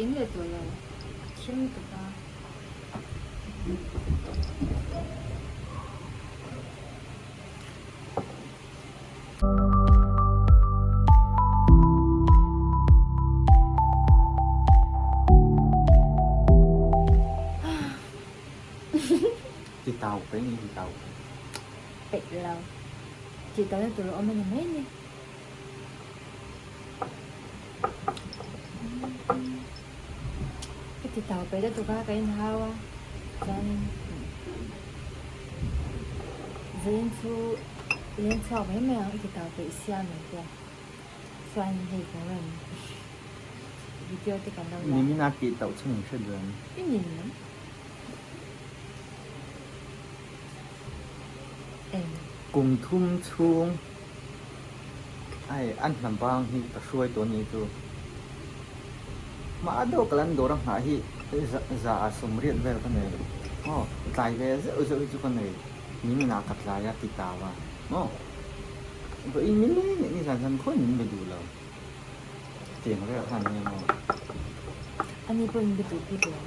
eng leh tawh lo thim lutuk a. Ti tau peih ni ti tau peih. Peih lo. Ti tau na tur a awm a ni mai ni. Ka ti tau peih lutuk a ka inhau a chuanin zanin chu leng chhuak mai mai ang i ti tau peih sia min tia chuan hei kan rawn video te kan lo la. Nimin a tih tauh chu min hre duh em? I nin lam. Eng. Kum thum chhung Ai, an hnam bang hi ka hruai tawh ni chu. Hma deuh ka lan dawr a nghah hi za a 80 vel ka nei. Maw, tlai ve zeuh zeuh hi chu ka nei. Min inah ka tlai a ti tau a. Maw, vawiin min leng leh nizan zan khawiin min be duh lo. Tiang vel khan nia maw. Ani pawh min be duh bik lo.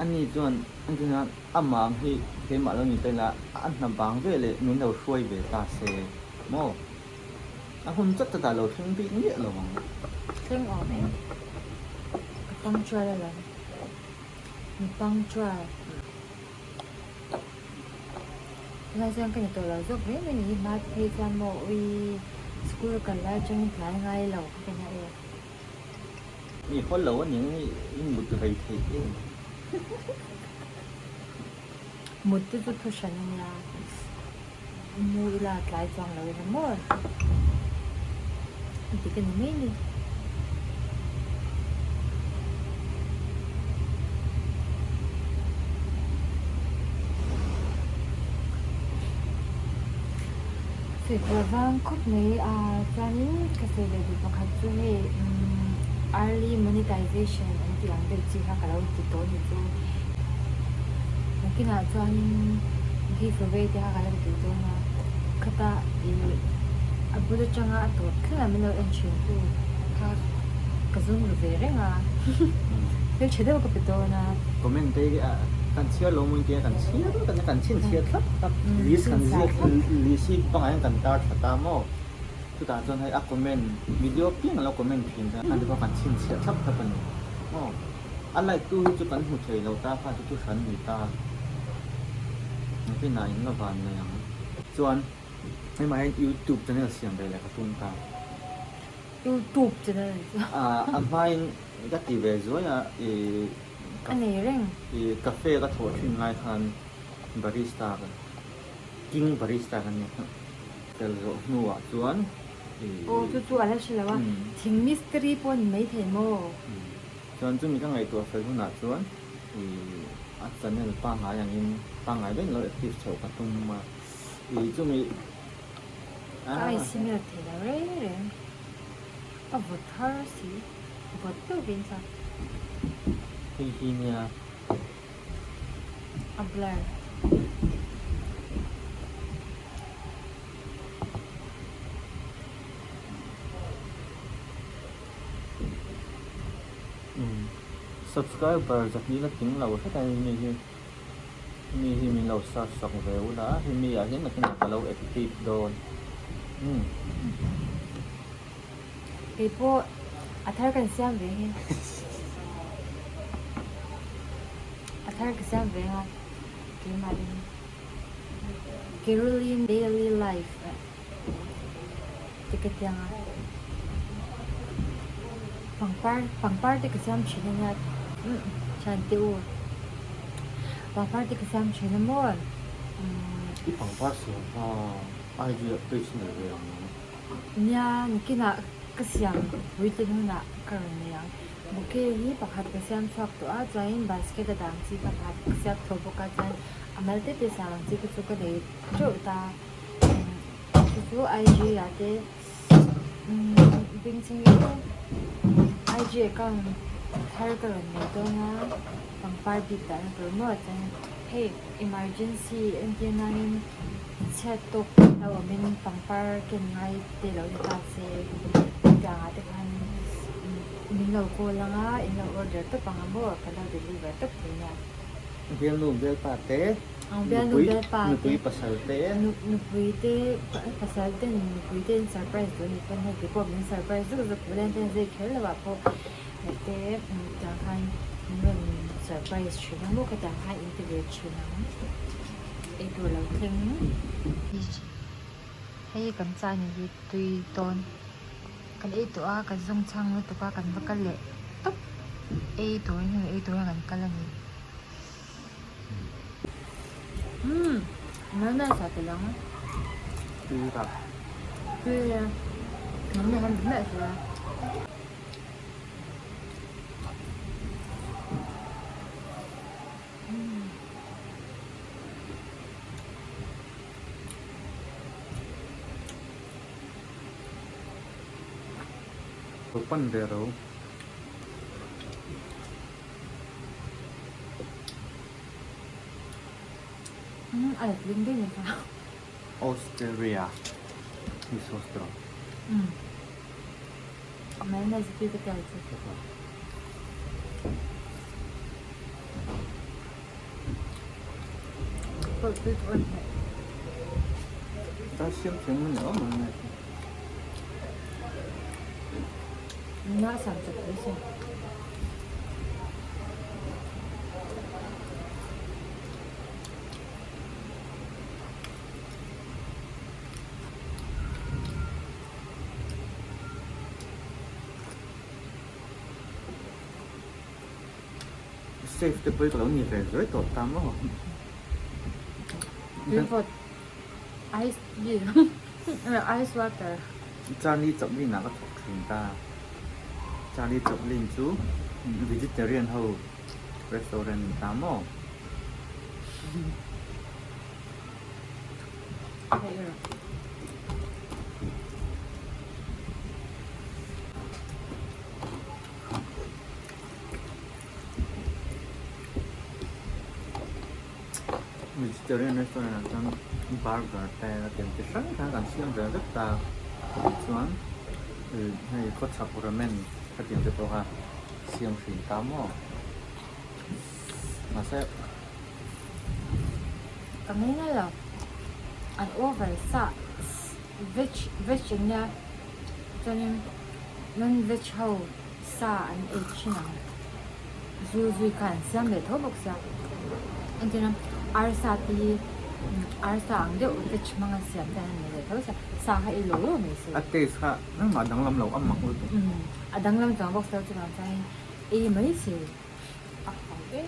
Ani chuan engtin a amah ang hi keimah lo ni ta ila a hna bang ve leh min lo hruai ve ta se maw? A hun chat chat ah lo thleng bik miah lo ang. Thleng awm em? Ka punctual alawm. Mi punctual. Tunah chuan ka ni tawh lo zawk reng reng hi hma phei chuan maw ui school kal lai atangin tlai ngai lo ka ti nia e. Mi haw lo a ning hi i mut rei theih em? Mut te chu thu hran a nia, mu ila tlai chuang lo ila maw? Dik a ni mai ni. Sawi tur vang khawp mai a chuanin ka sawi ve duh pakhat chu hei early monetization an tih ang deuh chi kha ka lo ti tawh ni chu nakinah chuanin give away te kha ka la ti duh dawn a khata ih a bul atanga a tawp thleng a min lo en thin tu kha ka zum ru ve reng a thil tha deuh ka pe dawn a. Comment te hi kan chhiar lo maw intia kan chhiar vek a kan chhinchhiar thlap thlap list kan ziak list hi pangngai hian kan tar thla ta maw chutah chuan hei a comment video piang a lo comment thin kha khan te pawh kan chhinchhiah thlap thlap a ni maw a like tu hi chu kan hmu thei lo ta kha chu thu hran ni ta engtin ah in la van nei ang chuan hei mah hian youtube channel siam ve leh ka tum ta. Youtube channel ni chu. A hmain ka ti ve zuai a i A nei reng. I cafe ka thawh thin lai khan barista ka king barista ka nia tel zawh hnuah chuan i Aw chu chu a la hre lo a thing mistiri pawh ni maithei maw? Chuan chumi ka ngaihtuah fel hunah chuan i a channel pangngai angin pangngai daih lo active chhoh ka tum a i chumi Ka ai si mel thei lo reng reng. A vawt thar si. Vawt deuh vin chuan. Hei hi nia. A blur. Subscriber zahnih la tling lo hret a ni hi. Mi hi min lo search sak ve ula hemi ah hian nakinah ka lo active dawn umm. Kei pawh a thar kan siam ve hi a thar ka siam ve ang a keimah in Caroline daily life te ka tiang a pangpar pangpar te ka siam thin a nia thian te u pangpar te ka siam thin a maw I pangpar siam kha IG ah page nei ve ang em? Nia nikinah ka siam puitlin hunah ka rawn nei ang bouquet hi pakhat ka siam chhuak tawh a chuanin basket a dang chi kha pakhat ka siam tho bawk a chuan a mal te te siam ang chi kha chu ka nei teuh ta. Chu chu IG ah te bengchheng in IG account thar ka rawn nei dawn a pangpar bik dahna tur maw chuan hei emergency entir nanin chhiat tawk lo awmin pangpar ken ngai te lo ni ta se hetiang ah te khan. Min lo call anga in lo order tawp ang a maw? Kan lo deliver tawp thei nia. Bialnu bialpa te, nupui nupui pasal te. Nupui te pasal ten nupui te in surprise duh anih pawn hei keipawh min surprise zuk zuk Valentine day kher lo ah pawh hei te tiang khan min rawn surprise thin ang maw khatiang khan in ti ve thin ang eitur lo thleng. Hei kan chah ni hi tui dawn. Kan ei tawh a, kan zawng chhang lutuk a, kan va kal leh tawp. Ei turin hemi ei turin kan kal a ni. Umm, mayonnaise ah telh ang. Tui rah. Tui e. Nangni han ti miah suh a. Lo pan ve ro. Umm a let ling daih mai kha. Australia hi sauce tawh. Umm mayonnaise tui ka tel chu. Pawlh tui tawh a ni hmel. Ta siam thiam a ni awm ang nge. Na sam chak tui sin. Safe te pawh hi ka lo ni ve zuai tawh ta maw. Tui vawt ice tea ice water. Charlie Chaplin ah ka thawk thin ta. Charlie Chaplin chu vegetarian ho restaurant ni ta maw. Vegetarian restaurant ah chuan burger te a tel chi hrang hrang kan siam ve vek ta chuan ih hei khawchhak ramen khatiang te pawh kha siam hrin ta maw mahse Ka mai ngai lo an over sa veg veg ania chuanin non veg ho sa an ei thin ang zu zui kha an siam leh tho bawk sia entirna arsa te hi arsa ang deuh veg hmang a siam te an nei leh tho sia sa kha ei lo lo mai se a taste kha engmah a danglam lo a mak lutuk a danglam chuang bawk sia chuvang chuanin ei mai se a ho e.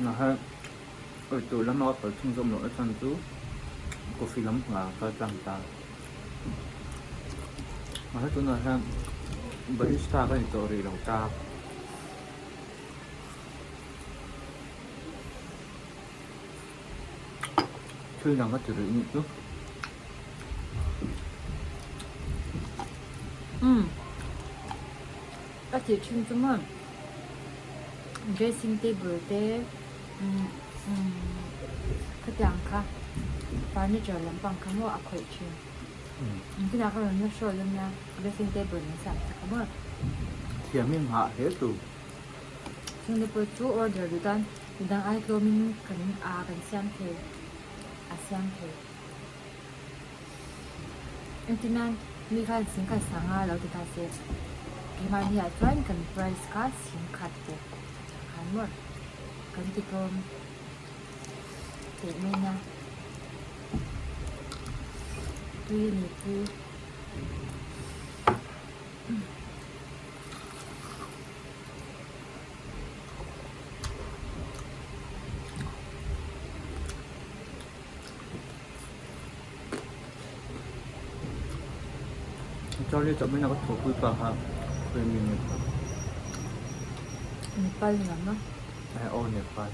Nahar Eitur lama ka kal chhunzawm loh na chhan chu coffee lam pangah ka kal tlang ta. Mahse tunah hian barista ka ni tawh rih lo ta. Thil dang ka ti rih nih chu. Umm ka tih thin chu maw dressing table te Khatiang kha furniture lampang kha maw a khawih thin. Engtinah ka rawn la show dawn nia dressing table min siam sak a maw. Thiam hi nghah hle tu. Chungte pawh chu order duh tan midang ai tlawmin kan a kan siam thei a siam thei. Engtinan mi khan singkhat sanga lo ti ta se keimahni ah chuan kan price kha singkhat te khan maw. Kan ti tlawm teh mai nia tui a ni tui. Charlie Chaplin a ka thawhpui pa kha khawi mi nge kha? Nepal ni ang a. Eh aw Nepal.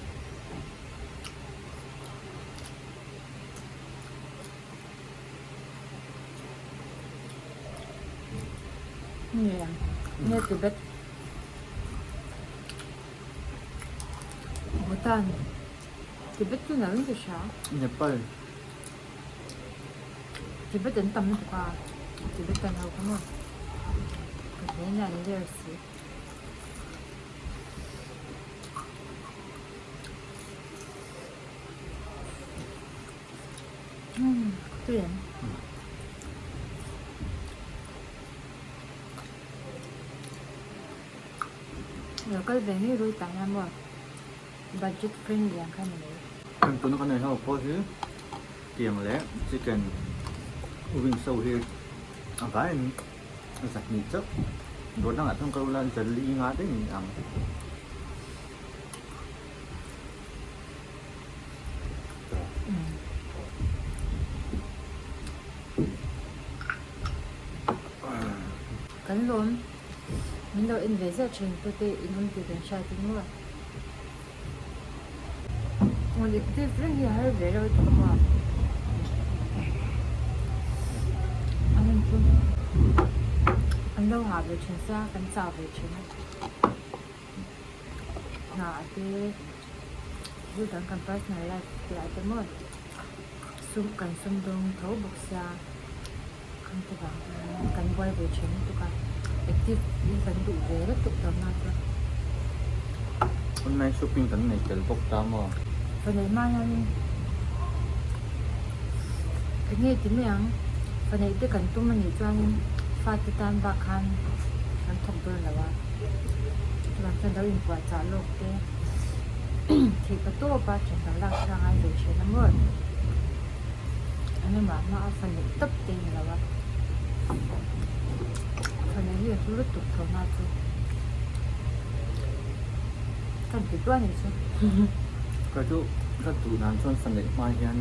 Nge ang nge Tibet. Bhutan. Tibet chu nalh in ka hria. Nepal. Tibet an tam lutuk a, Tibetan ho kha maw ka hne an ler si. Umm tui em. Lo kal ve ngei rui tah hian maw budget friendly ang kha ni mai. Heng tuna kan ei ho pawh hi tiang leh chicken wings ho hi a vaiin zahnih chauh dawr dangah chuan kal ula zali nga daih ni ang. Kan lawm min lo en ve zeuh thin tute in awm tih kan hriat in maw hmun active reng hi a har ve reuh tawh maw a hun chu an lo hah ve thin sia kan chau ve thin a. Hna te thil dang kan personal life te ah te maw sum kan sum dawng tho bawk sia kan ti vang chuan kan buai ve thin lutuk a active hi kan duh ve lutuk tawh na chuan. Online shopping kan nei tel bawk ta maw? Ka nei hma hianin eng nge ti mai ang fa neih te kan tum anih chuanin fate tan bak khan kan thawk dawn lo a chuvang chuan lo inpuah chah lawk te theih pa tawp a then lo lak tha ngai ve thin a maw eng emaw hma a fa neih tawp te ni lo a fa neih hi a hlu lutuk tho na chu kan ti duah anih chu. Ka chu ka duh dan chuan fa neih hma hian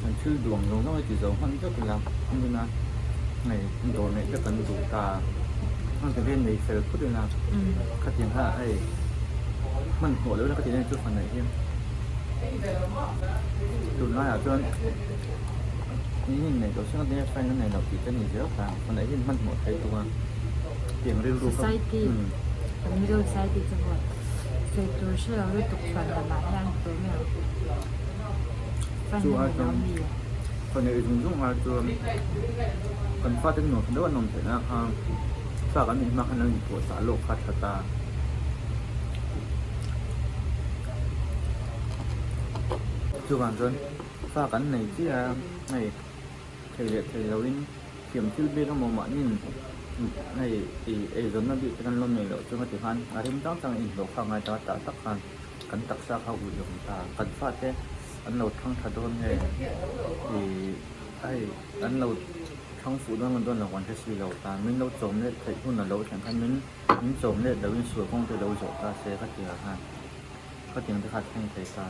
kan thil duang zawng zawng hi ti zo hman vek ila hmuna hei dawr neih te kan duh ta hman te hian nei fel phut ila khatiang kha hei hmanhmawh loh ila ka ti chu fa neih hi tunlaiah chuan in inneih tawh se nia friend a nei loh tih te ni zel ta fa neih hi hmanhmawh thei tuk a tiang rilru kha Society kan Mizo society chu maw sawi tur hre lo lutuk chhuan lamah hian tur mai ang friend a nei lo mi Fa neih zung zung ai chuan kan fate nuam deuh an awm theih na kha fa kan neih hma khan an inpuahchah lawk kha tha ta. Chuvang chuan fa kan nei chiah a hei thei leh thei loin thiam thil bik emaw mahniin hei ih eizawnna bik te kan lo nei loh chuan heti khan a rem chang chang a inhlawh kha a ngai ta a tah tak khan kan taksa kha a ulh awm ta kan fate an lo thang tha dawn nge ih hei an lo thang fuh dawn dawn lo kan hre si lo ta min lo chawm let theih hun a lo thlen khan min min chawm let loin sual kawng te lo zawh ta se ka tia khan khatiang te kha a thleng thei ta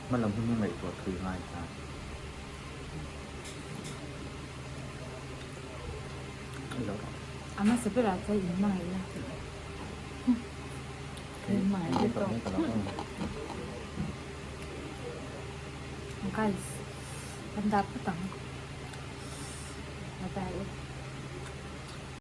hmalam hun hi ngaihtuah thui ngai ta. A hmasa berah chuan in hmangaihna in hmangaihna tawk guys kan dah phawt ang bye bye.